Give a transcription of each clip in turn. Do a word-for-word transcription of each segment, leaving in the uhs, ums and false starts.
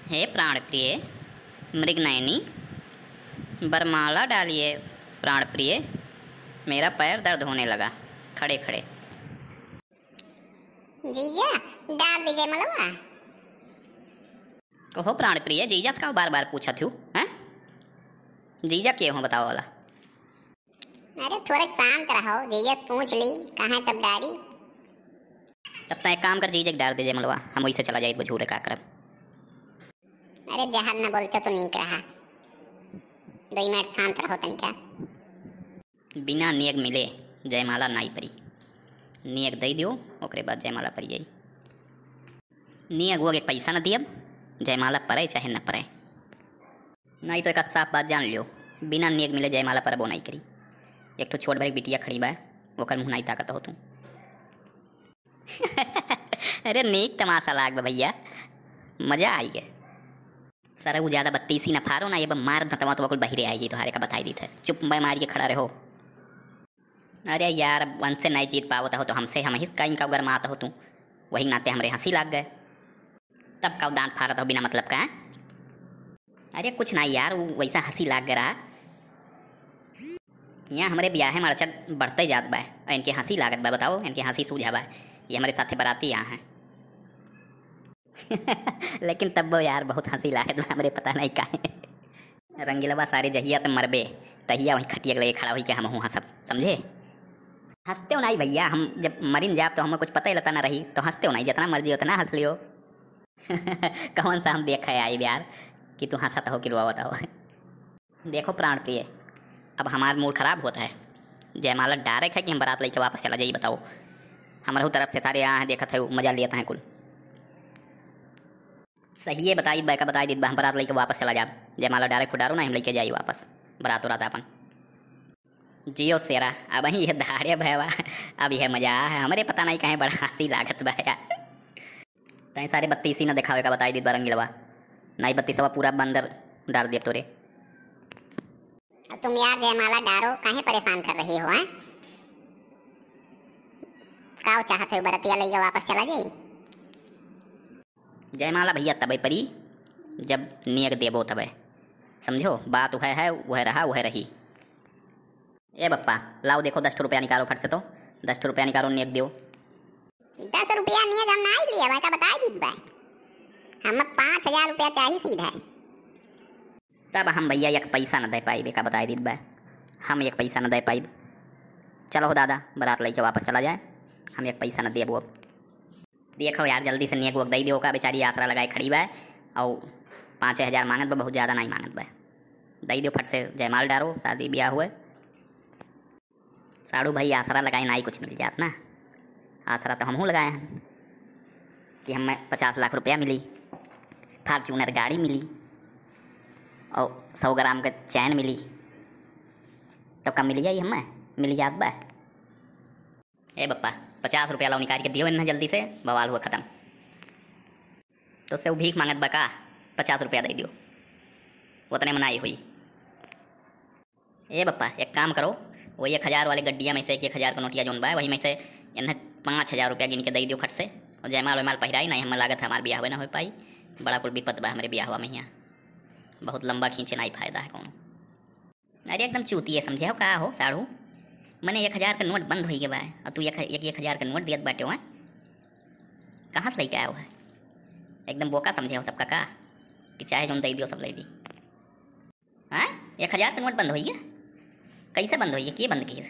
हे प्राण प्रिय, मृग नयनी, वरमाला डालिए प्राण प्रिय, मेरा पैर दर्द होने लगा खड़े खड़े। जीजा, डाल दीजिए मलवा। कहो प्राण प्रिय, जीजा से का बार बार पूछत हूँ, हैं? जीजा के हो बताओ वाला? अरे थोड़ा शांत रहो, जीजा से पूछ ली, कहाँ तब डारी? तब तो एक काम कर, जीजा के डार दे जयमलवा, हम वैसे चला जाए बझूरे का करब। अरे जहर न बोलते तो नीक रहा, दो मिनट शांत रहो तनिका। बिना नेग मिले जयमाला नाई परी। नेग दई दियो, ओकरे बाद जयमाला परी जाई। नेग वो के पैसा न दियब, जयमाला परे चाहे न परे। नाई तो एक साफ बात जान लियो, बिना नेग मिले जयमाला परबो नाई करी। एक ठो छोट भाई बिटिया खड़ी बा, ओकर मुँह नाई ताकत हो तू। अरे नीक तमाशा लाग बा भैया, मजा आई गे। सर उ ज्यादा बत्तीसी न फारो ना, ये बा मार दतवा तो कुल बहिरे आई जी तोहारे का बताई दी थे। चुप बे मारी के खड़ा रहो। अरे यार, अब उनसे नहीं जीत पावत हो तो हमसे, हम ही का इनका गरमात हो तू, वही नाते हमरे हंसी लाग गए। तब का दांत फाड़त हो बिना मतलब का? अरे कुछ ना यार, वो वैसा हंसी लाग रहा। यहाँ हमरे ब्याहे में अड़चन बढ़ते जात बा, और इनके हंसी लागत बा। बताओ, इनके हंसी सूझा बा, ये हमरे साथे बराती यहाँ है। लेकिन तब वो यार बहुत हंसी लागत बा हमरे, पता नहीं काहे। रंगीलवा सारे जहिया त मरबे, तहिया वहीं खटिया के लगे खड़ा होई के हमहू हंसब, समझे? हंसते हो नहीं भैया, हम जब मरिन जाब तो हमें कुछ पता ही लता ना रही, तो हंसते हो नहीं, जितना मर्जी उतना हंस लियो। कौन सा हम देखे आई यार कि तू हंसत हो कि रोवत हो? देखो प्राण प्रिय, अब हमार मूड खराब होत है, जयमाला डारे है कि हम बारात लेके वापस चला जाई, बताओ। हमरहू तरफ से सारे यहाँ देखत है, मजा लेत हैं कुल। सहिए बताई बा का बताई दीत बा, हम बारात लेके वापस चला जाब। जयमाला डारे खुद डारो ना, हम लेके जाई वापस बारात उरात आपन। जियो शेरा, अब ही ये धारे भयवा, अब ये मजा है हमरे, पता नहीं काहे बड़ा हंसी लागत बा यार। तैं सारे बत्तीसी न देखावे का बताई दीत बा रंगीलवा, नहीं बत्तीसवा पूरा बंदर डार दिया तोरे। अब तुम यार जयमाला डारो, काहे परेशान कर रही हो, हैं? का चाहत है, बरतिया लइके वापस चला जाई? जयमाला भैया तबे परी, जब नेग देबो तबे, समझो? बात वह है, वह रहा, वह रही। ए बप्पा, लाओ देखो, दस ठो रुपया निकालो फट से तो, दस ठो रुपया निकालो, नेग दियो। दस रुपया नेग हम नाई लिए, भाई का बताई दीत बा, हम पाँच हजार रुपया चाही सीधा। तब हम भैया एक पैसा न दे पाइबे का बताई दीत बा, हम एक पैसा न दे पाइब। चलो हो दादा, बारात लेके वापस चला जाए, हम एक पैसा न देबो अब। देखो यार, जल्दी से नेग वोग दे दियो का, बेचारी आसरा लगाए खड़ी बा, और पाँच हजार मांगत बा, बहुत ज्यादा नहीं मांगत बा, दे दियो फट से, जयमाल डारो, शादी ब्याह हुए। साढ़ू भाई, आसरा लगाए नाई कुछ मिल जात ना। आसरा तो हमहू लगाए हैं कि हमें पचास लाख रुपया मिली, Fortuner गाड़ी मिली और सौ ग्राम के चैन मिली। तो कम मिल जाई हमें? मिल जात बा। ए बप्पा, पचास रुपया लाओ निकाल के दियो इन्हें जल्दी से, बवाल हुआ खत्म। तो से उ भीख मांगत बा का? पचास रुपया दे दियो, उतने में नाई हुई। ए बप्पा, एक काम करो, वो एक हजार वाले गड्डिया में से एक एक हजार का नोटिया जौन बा, वही में से इन्हें पाँच हजार रुपया गिन के दे दियो फट से। और जयमाल वयमाल पहिराई नहीं, हमें लागत है हमार बियाह ना हो पाई। बड़ा कुल विपत बा हमरे बियाहवा में यहाँ, बहुत लंबा खींचे नहीं फायदा है कौनो। अरे एकदम चूतिए समझे हो का हो साढ़ू, मने एक हजार का नोट बंद होई गए बा, और तू एक एक, एक हजार का नोट दियत बाटे हो, कहाँ से लेके आयो है? एकदम बोका समझे हो सबका का, कि चाहे जौन दे दियो सब ले ली। हाँ, एक हजार का नोट बंद होई गया? कैसे बंद होई गया? के बंद किए?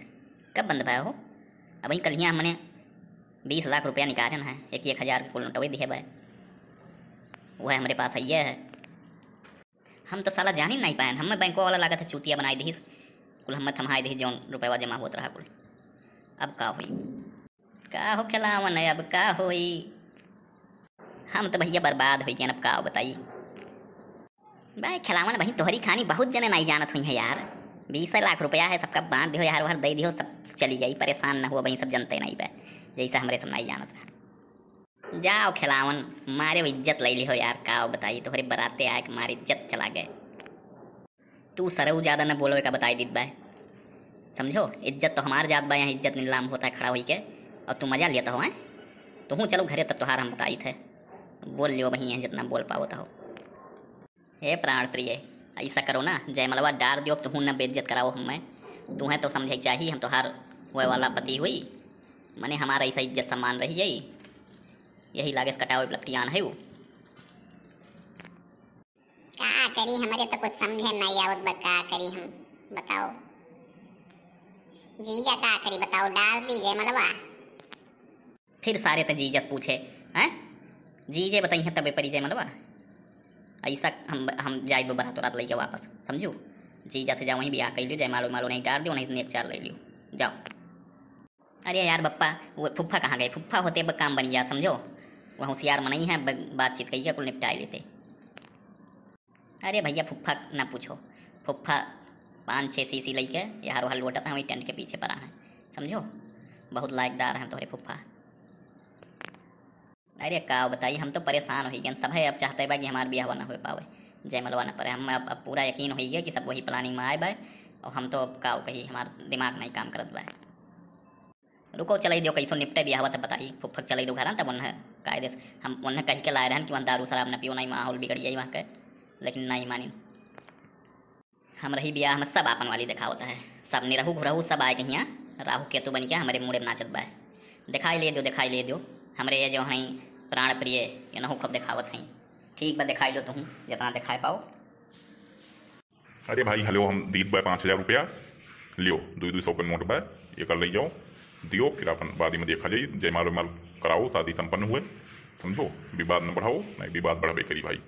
कब बंद भया हो? अब वही कल हमने बीस लाख रुपया निकाले ना है, एक एक हजार के कुल नोटवे दिए बा, वह हमरे पास है, ये है। हम तो साला जानी नहीं पाए, हमें बैंको वाला लागत है चूतिया बनाई दिहिस, कुल हमें थमाई दिहिस जौन रुपया जमा होत रहा कुल। अब का होई? का हो खेलावन है, अब का होई? हम तो भैया बर्बाद हो गए, अब का बताई? भाई खेलावन भाई, तोहरी खानी बहुत जने नहीं जानत हुई है यार। बीस लाख रुपया है, सबका बांट दियो यार, वहर दे दियो, सब चली जाई, परेशान न हो भाई, सब जनते नहीं बा, जैसे हमरे सब नहीं जानत बा। जाओ खेलावन, मारे वो इज्जत ले ली हो यार, का बताई, तोहरे बराते आए के मारे इज्जत चला गए। तू सरऊ ज्यादा न बोलो, का बताई दीत बा, समझो? इज्जत तो हमार जात बा, यहाँ इज्जत नीलाम होता है खड़ा होई के, और तू मजा लेता हो, हैं? तुहूँ चलो घरे, तब तोहार हम बताई थे, बोल लियो वहीं है जितना बोल पाओ तो हो। हे प्राण प्रिय, ऐसा करो ना, जयमलवा डार दियो, अब तुहूँ न बेइज्जत कराओ हमें। तुहें तो समझे चाही, हम तोहार होए वाला पति हुई, मने हमार ऐसा इज्जत सम्मान रही जाई। यही लागे से कटावे लपटियान है वो। का करी, हमरे तो कुछ समझे नहीं आवत बा, का करी हम, बताओ। जीजा का करी, बताओ, डार दी जयमलवा। फिर सारे त जीजा से पूछे, हैं? जीजे बताई हैं तबे परी जयमलवा। ऐसा हम, हम जाइब बरात उरात लइके वापस, समझू? जीजा से जाओ, वहीं बियाह कर लियो, जयमालो मालो नहीं डार दियो, नहीं तो नेक चार ले लियो, जाओ। अरे यार बप्पा, वो फुफ्फा कहाँ गए? फुफ्फा होते अब काम बन जात, समझो। वह होशियार मनई है, ब-, बातचीत कइके कुल निपटाए लेते। अरे भैया, फुफ्फा ना पूछो, फुफ्फा पाँच छः शीशी लइके यहाँ वहाँ लोटत हैं, वही टेंट के पीछे पड़ा है, समझो। बहुत लायकदार हैं तोहरे फुफ्फा। अरे का बताई, हम तो परेशान होइ गए। सब है अब चाहते बा कि हमार बियाहवा ना हो पावे। जयमलवा ना पड़े। हम अब, अब पूरा यकीन होइ गया कि सब वही प्लानिंग में आए बा। और हम तो अब का कही, हमार दिमाग नहीं काम करत बा। रुको, चलाई दियो, कैसो निपटे बियाहवा तब बताई। फुफ्फक चलाई दो घर, तब उन्हें कायदे से हम उन्हें कह के लाए रहन कि वहाँ दारू शराब न पियो, नहीं माहौल बिगड़ जाई वहाँ के, लेकिन नहीं मानिन। हम रही बियाह में सब आपन वाली देखावत है, सब निरहू घुरहू सब आए के हियाँ राहु केतु बन के हमरे मुड़े में नाचत बा। दिखाई ले दो, दिखाई ले दो, हमरे ये जो हैं प्राण प्रिय, ये नहू खूब देखावत हैं। ठीक बा, दिखाई लो तुहूँ, जितना दिखाई पाओ। अरे भाई, हेलो, हम दीत बा पाँच हजार रुपया, लियो, दो दो सौ के नोट बा, ये कर ले जाओ, दियो, फिर अपन बाद में देखा जाई, जयमाल वयमाल कराओ, शादी संपन्न हुए, समझो, विवाद न बढ़ाओ, नहीं विवाद बढ़ावे करी भाई।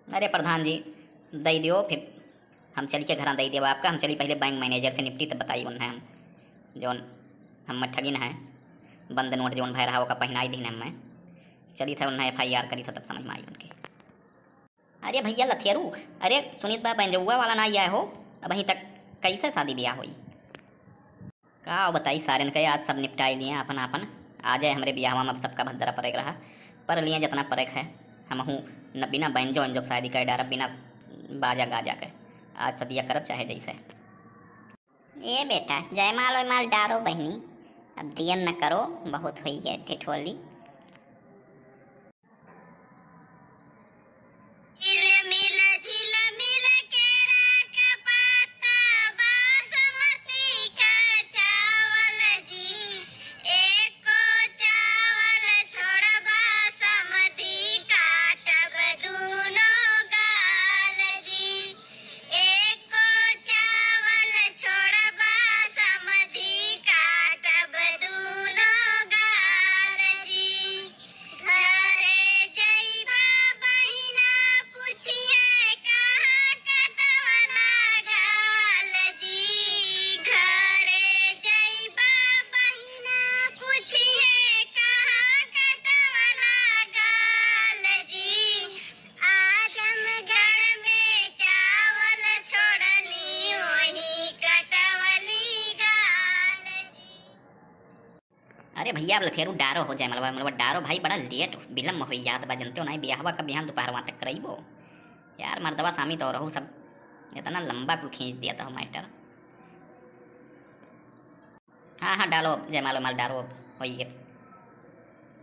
अरे प्रधान जी, दे दियो, फिर हम चली के घरा दे देब आपका। हम चली पहले बैंक मैनेजर से निपटी, तब बताई उन्हें हम, जौन हम ठगिन है, बंद नोट जौन भय रहा, ओका पहनाई दीन हमें। चली था उन्हें एफ आई आर करी था, तब समझ में आई उनके। अरे भैया लथेरू, अरे सुनीत बा बैंजौआ वाला ना आया हो, अबहीं तक कैसे शादी ब्याह होई? का बताई सारेन के, आज सब निपटाई लिए आपन आपन। आ जाए हमरे बियाहवा में, अब सबका भद्दरा परेक रहा, पर लिए जितना परेक है। हमहू न बिना बैंजो वैंजो के शादी कर डारब, बिना बाजा गाजा के। आज सदिया करब चाहे जैसे। ए बेटा, जयमाल वयमाल डारो बहिनी, अब दियन न करो, बहुत होई है ठिठोली। झिलमिल, झिलमिल केरा के पत्ता, बासमती का चावल जी, एको चावल छोड़बा समधी, काटब दूनो गाल जी। एको चावल छोड़बा समधी, काटब दूनो गाल जी। घरे जइबा बहिना, पुछिहे कहाँ कटवला गाल जी। घरे जइबा बहिना, पुछिहे कहाँ कटवला गाल जी। आजमगढ़ में चावल छोड़ली, वहीं कटवली गाल जी। अरे भैया, अब लथेरू डारो हो जाए, मलबा, मलबा डारो भाई, बड़ा लेट विलम्ब हो जात बा, जनते हो ना, बियाहवा का बिहान दोपहरवा तक करइबो। यार मर्दवा सामी तो रहू सब, इतना लंबा कुल खींच दिया था मैटर। हाँ, हाँ, डालो, जयमाल वयमाल डालो, अब होई गए।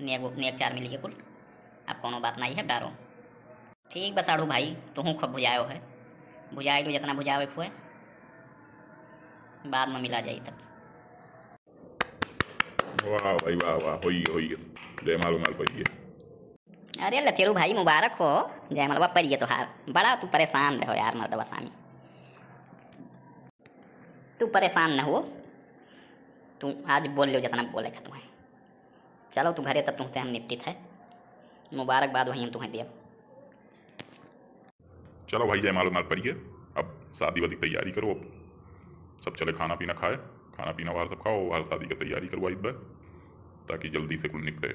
नेक, नेक चार मिल गए कुल, अब कोनो बात नहीं है, डालो। ठीक बा साढ़ू भाई, तुहूँ खूब भुजायो है, भुजाई लो जितना भुजावे खुए, बाद में मिला जाई तब। वाह भाई वाह, वाह, होई गए, होई गए, जयमाल वयमाल पड़ी गए। अरे लथेरू भाई, मुबारक हो, जयमलवा पड़ी गए तोहार। बड़ा तू परेशान रहो यार मर्दवा सामी। तू परेशान न हो, तू आज बोल लो जितना बोले का तुम्हें। चलो तू घरे, तब तुमसे हम निपटित है, मुबारकबाद वहीं हम तुम्हें देब। चलो भाई, जयमाल वयमाल पड़ी गए, अब शादी वादी की तैयारी करो, अब सब चले खाना पीना खाए, खाना पीना बाहर सब खाओ, बाहर शादी की तैयारी करवाई बा, ताकि जल्दी से कुल निपटे।